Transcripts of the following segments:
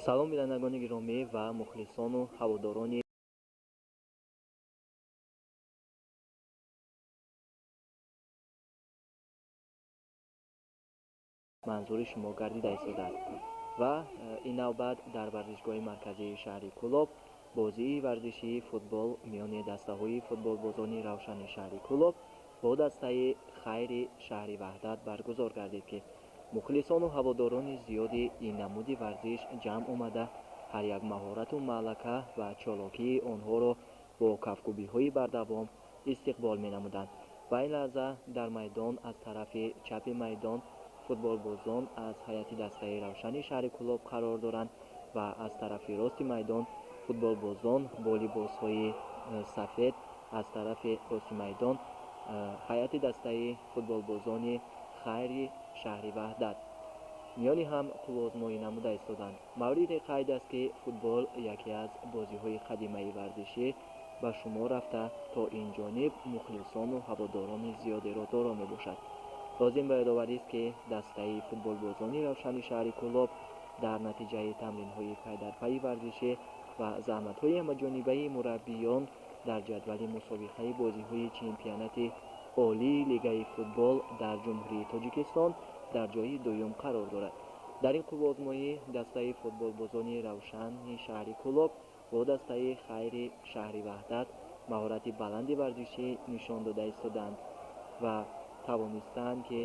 Салом, бинандагони гиромӣ ва мухлисону ҳаводорони манзури шумо гардида истодааст. Ва ин навбат дар варзишгоҳи марказии шаҳри Кӯлоб бозии варзишии футбол миёни дастаҳои футболбозони Равшани шаҳри Кӯлоб бо дастаи Хайри шаҳри Ваҳдат баргузор гардид, ки мухлисону ҳаводорони зиёди ин намуди варзиш ҷамъ омада, ҳар як маҳорату маълака ва чолокии онҳоро бо кафкӯбиҳои бардавом истиқбол менамуданд. Ва ин лаҳза дар майдон, аз тарафи чапи майдон, футболбозон аз ҳайати дастаи Равшани шаҳри Кӯлоб қарор доранд ва аз тарафи рости майдон футболбозон бо либосҳои сафед, аз тарафи рости майдон ҳайати дастаи футболбозони Хайри шаҳри Ваҳдат миёни ҳам қувваозмоӣ намуда истоданд. Мавриди қайд аст, ки футбол яке аз бозиҳои қадимаи варзишӣ ба шумор рафта, то ин ҷониб мухлисону ҳаводорони зиёдеро доро мебошад. Лозим ба ёдоварист, ки дастаи футболбозони Равшани шаҳри Кӯлоб дар натиҷаи тамринҳои пайдарпайи варзишӣ ва заҳматҳои ҳамаҷонибаи мураббиён дар ҷадвали мусобиқаи бозиҳои чемпионати олии лигаи футбол дар Ҷумҳурии Тоҷикистон дар ҷои дуюм қарор дорад. Дар ин қувваозмоӣ дастаи футболбозони Равшани шаҳри Кӯлоб бо дастаи Хайри шаҳри Ваҳдат маҳорати баланди варзишӣ нишон дода истоданд ва тавонистанд, ки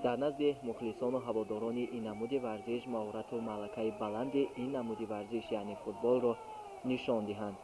дар назди мухлисону ҳаводорони ин намуди варзиш маҳорату маълакаи баланди ин намуди варзиш, яъне футболро нишон диҳанд.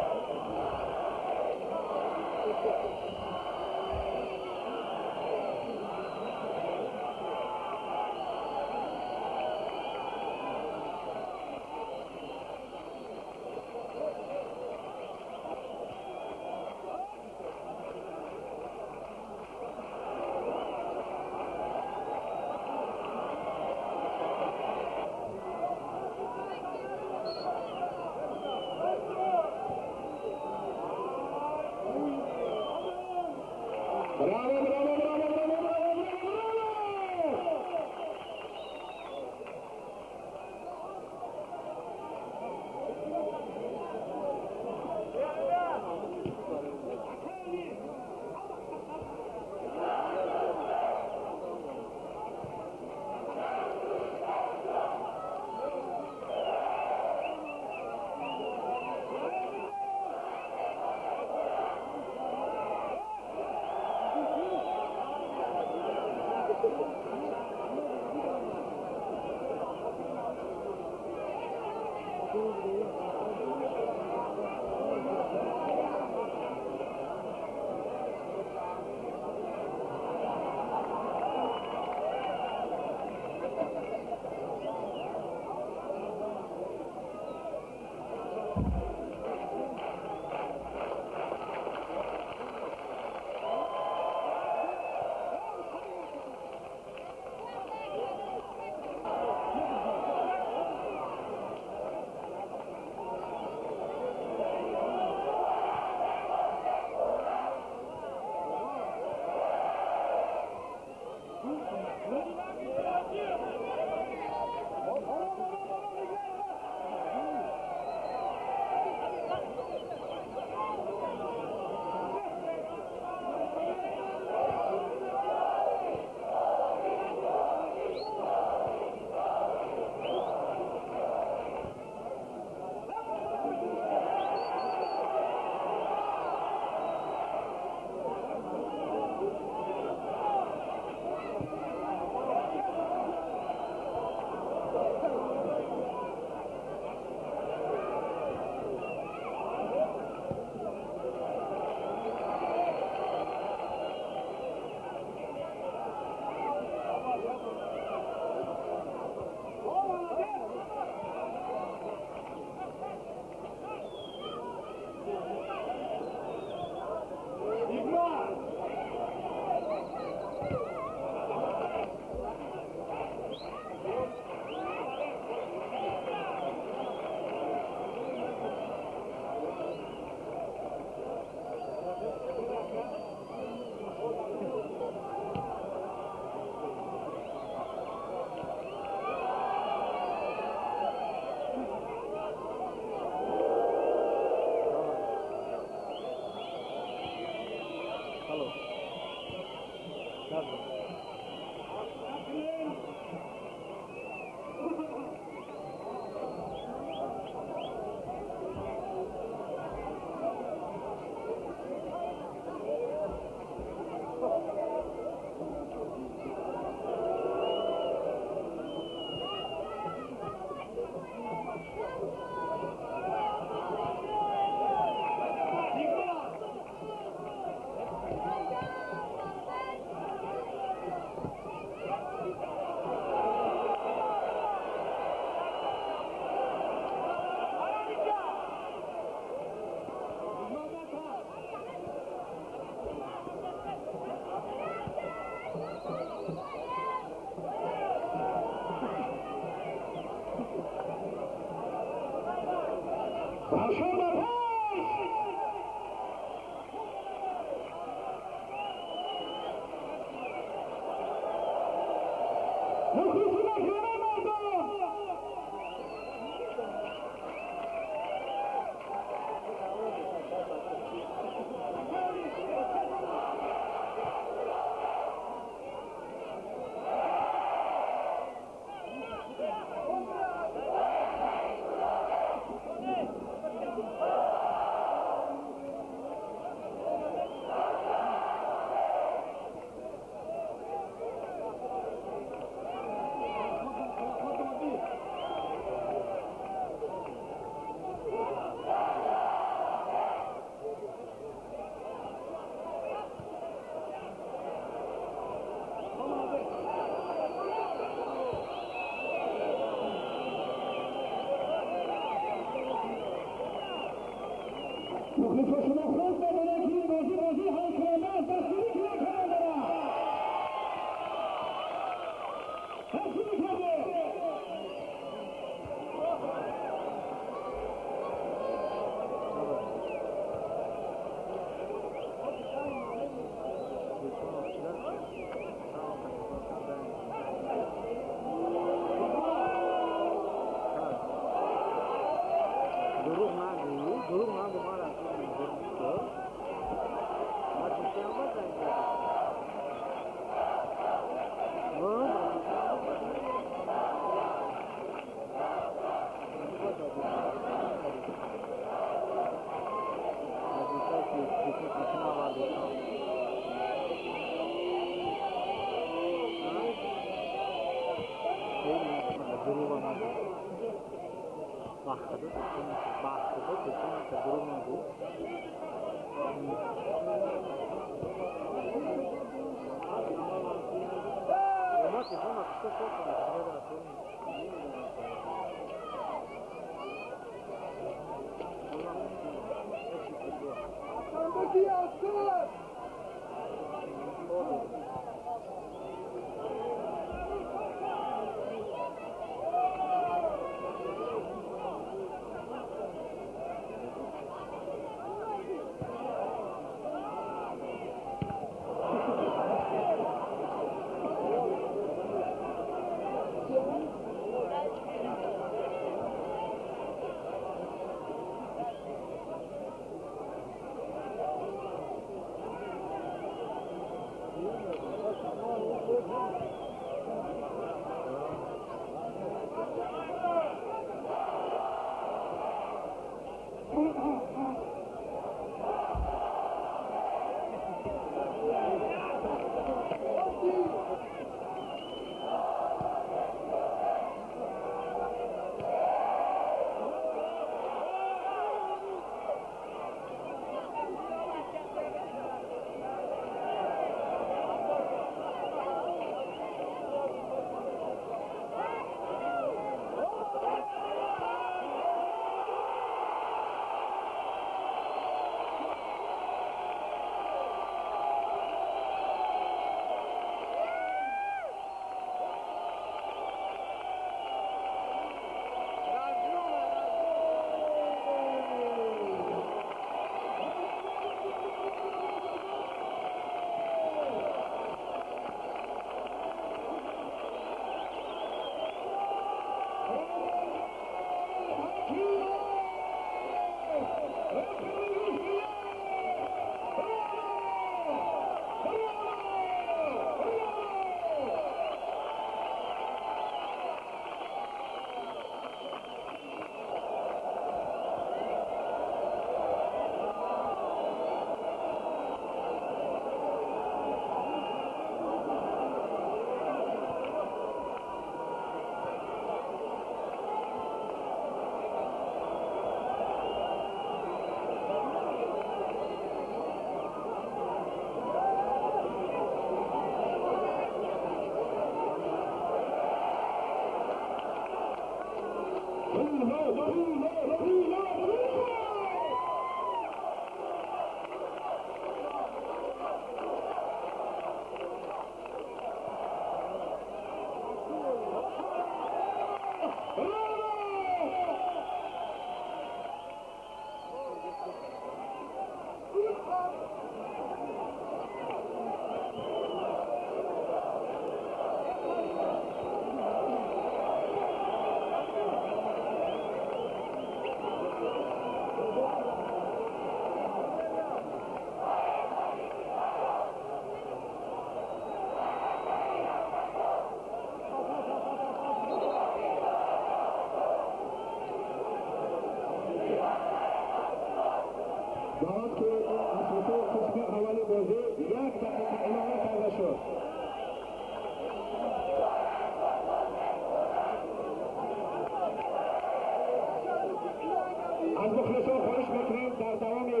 Аз мухлисон хоҳиш мекунем дар давоми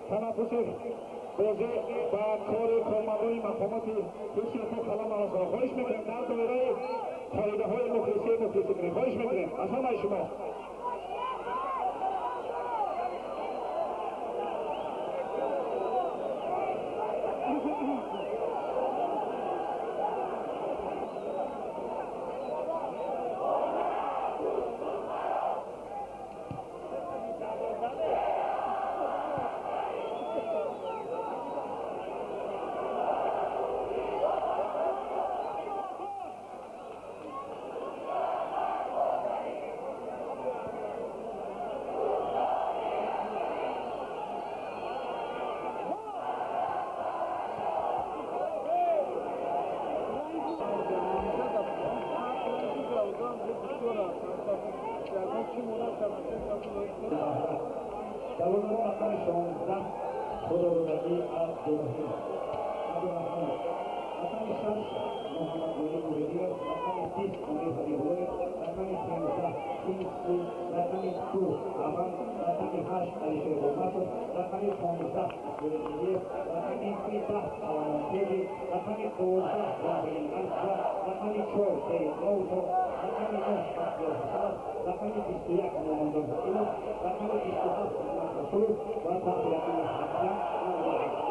танаффуси бозӣ ба кори кормандони мақомоти ҳифзи ҳуқуқ халал нарасонанд. Хоҳиш мекунем дар доираи қоидаҳои мухлисӣ мухлисӣ кунем. Хоҳиш мекунем аз ҳамаи шумо. Давонро рақами 16 Худородагӣ Абдурраҳим Абдурраҳмонов, рақами 6 Муҳаммаднури Муридиев, рақами 20 Амир Ҳабибуллоев, рақами 15 Кингсли, рақами 2 Аван, рақами 8 Алишер Боматов, рақами 15 Исмоил, рақами 10 Аламонтеги, рақами 12 Жангелин Арсла, рақами 4 Сеид Ноуто, рақами 9 Бахтиёр Ҳасанов, рақами 21 Нурманҷон Ҳакимов, рақами 27 Аҳмад Расулов ва таҳти рақами 17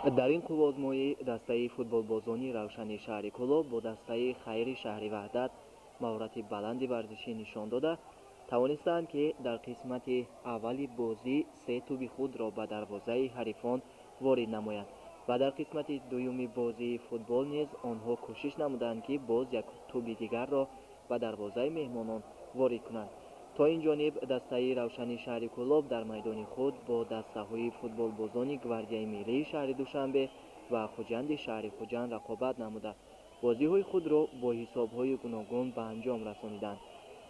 Дар ин қувваозмоӣ дастаи футболбозони Равшани шаҳри Кӯлоб бо дастаи Хайри шаҳри Ваҳдат маҳорати баланди варзишӣ нишон дода, тавонистанд, ки дар қисмати аввали бозӣ се тӯби худро ба дарвозаи ҳарифон ворид намоянд ва дар қисмати дуюми бозии футбол низ онҳо кӯшиш намуданд, ки боз як тӯби дигарро ба дарвозаи меҳмонон ворид кунанд. То ин ҷониб дастаи Равшани шаҳри Кӯлоб дар майдони худ бо дастаҳои футболбозони Гвардияи миллии шаҳри Душанбе ва Хуҷанди шаҳри Хуҷанд рақобат намуда, бозиҳои худро бо ҳисобҳои гуногун ба анҷом расониданд.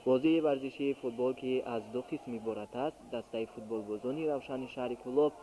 Бозии варзишии футбол, ки аз ду қисм иборат аст, дастаи футболбозони Равшани шаҳри Кӯлоб